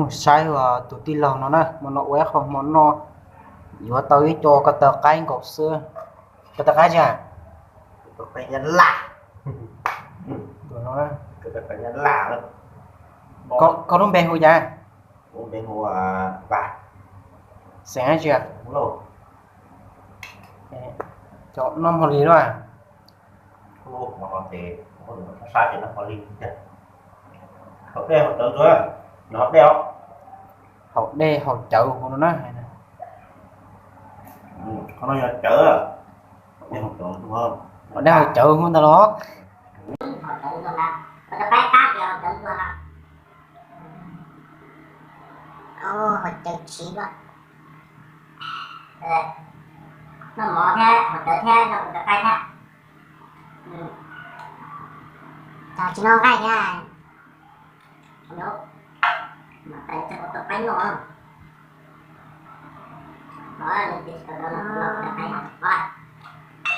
Mus saib tus tij laug no na, hmo no ua ib qho hmo noj, yuav tau ib co ko taw qaib nkaus xwb. Ko taw qaib tsi? Koj lub npe hu cas? Xeem dab tsi? Cov noj hmo li luaj. Haus dej haus cawv hu no na. Haus dej haus cawv hu ntag los. Haus cawv tsiv, noj mov thiab haus cawv thiab noj kuv tus qaib thiab. Tsis noj nqaij thiab.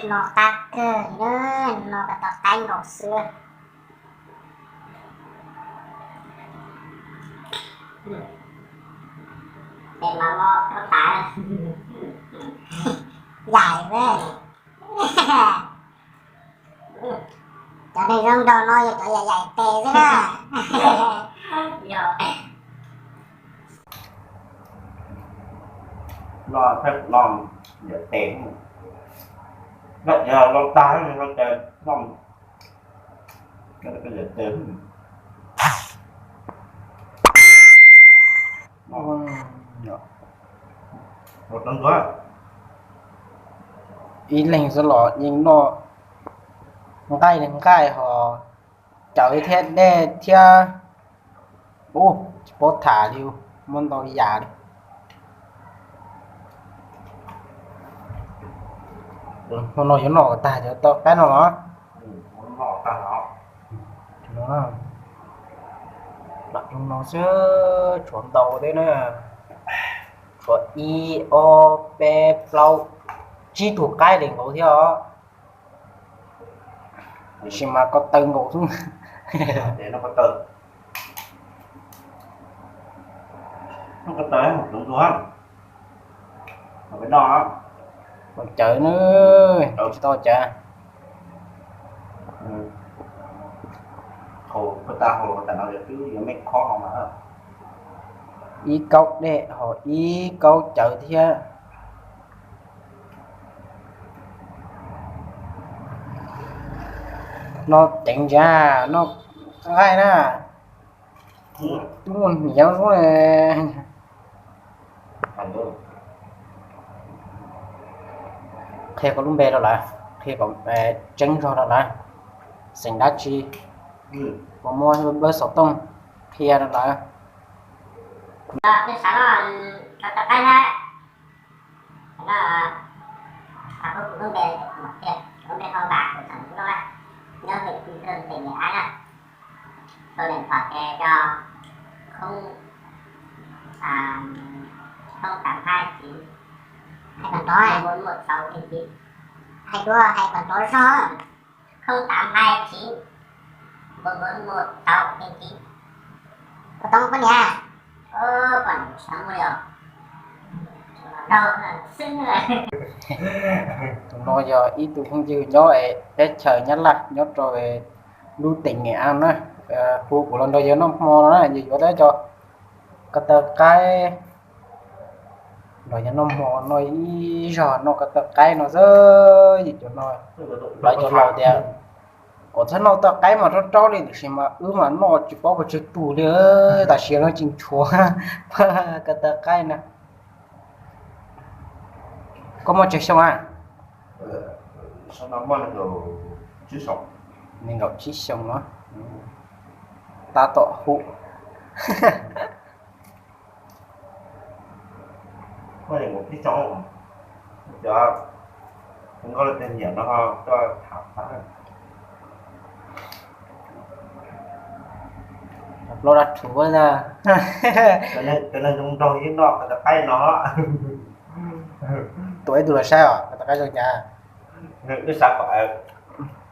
Noj qab kawg li, noj ko taw qaib nkaus xwb. Yaim, cov neeg zoo nraug no yog cov yaim yaim tes xwb na. Los, los, yaim tes, los tag, los tes, los, yaim tes. Ib leeg xwb los yeej noj nqaij li nqaij ho, cawv thiab dej thiab, ub, tsis paub tham li, muaj ntau yam li. Hmo no yuav noj kom tag cov taw qaib no los. Lam zoo no xwb, tshuav ntau thiab na. Tshuav ib, ob, peb, plaub, tsib tug qaib li nkaus thiab os. Tiam sis mas ko taw nkaus xwb. Haus cawv na, tsis tau cawv. Ib kaub dej ho ib kaub cawv thiab. No ceev ntsa, no nqaij na. Twb muaj hniav lub. Qhia koj lub npe rau lawv, qhia kom tseeb zog rau lawv. Xeem dab tsi? Puas muaj npawb xov tooj? Qhia rau lawv. Số điện thoại cho không tám hai chín bốn bốn một sáu chín chín. Hais dua, hais kom tau zog. Không tám hai chín bốn bốn một sáu chín chín. Ua tau poj niam. Tus no yog ib tug phooj ywg nyob teb chaws Nyab Laj nyob rau lub tỉnh Nghệ An na. Hu kuv los nrog yawg noj hmo no na, yawg yuav tau cov ko taw qaib. Nrog yawg noj hmo no ib zog noj ko taw qaib no xwb. Yawg cov no, lawv cov laus tias kom txhob noj taw qaib mas raub raub li, tiam sis mas wb mas noj tsis paub puas tsawg tus li, tam sim no tseem tshuav ko taw qaib na. Koj muaj tsawg xyoo a? Nees nkaum tsib xyoo no. Tab tom hu. Plaub dab rhuv ntag. Cov neeg zoo nraug yeej noj ko taw qaib no. Tuaj ib tug los saib os, ko taw qaib zoo cas. Wb xav kom,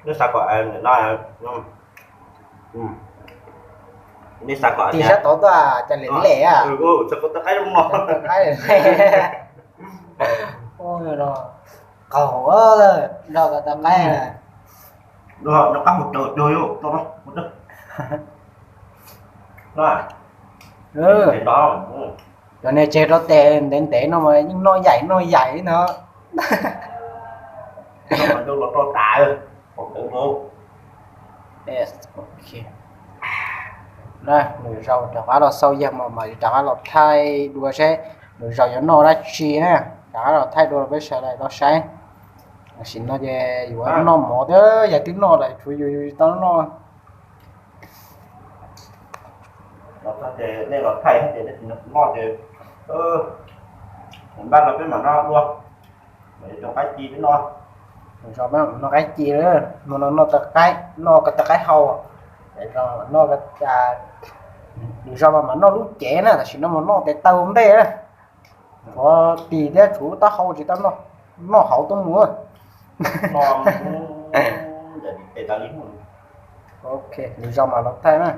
wb xav kom ntawm no, wb Tig sab tod tuaj cas lem lem a. Qaub, nrog tau qaib. Cov niag tseg rau tes ntev ntev no mas yeej noj yaim noj yaim li no. Lwm zaus rov qab los xaus yawg mas mam rov qab los thaij dua seb lwm zaus yuav noj dab tsi na. Rov qab los thaij dua rau peb sawv daws tau saib. Tam sim no ces yuav noj mov thiab, yog twb noj lawm tshuav yus yus tsis tau noj. Nej los thaij ces nej tsis noj ces npaj no peb mam noj dua. Lwm zaus qaib ci peb noj. Lwm zaus peb mam noj qaib ci, no noj taw qaib, noj ko taw qaib hau. Lwm zaus mas mam noj lub cev na, tam sim no mas noj tes taw ua ntej na. Qhov tis thiab tshuav taub hau tsis tau noj, noj hauv tuaj mus. Ok, lwm zaus mam los thaij na.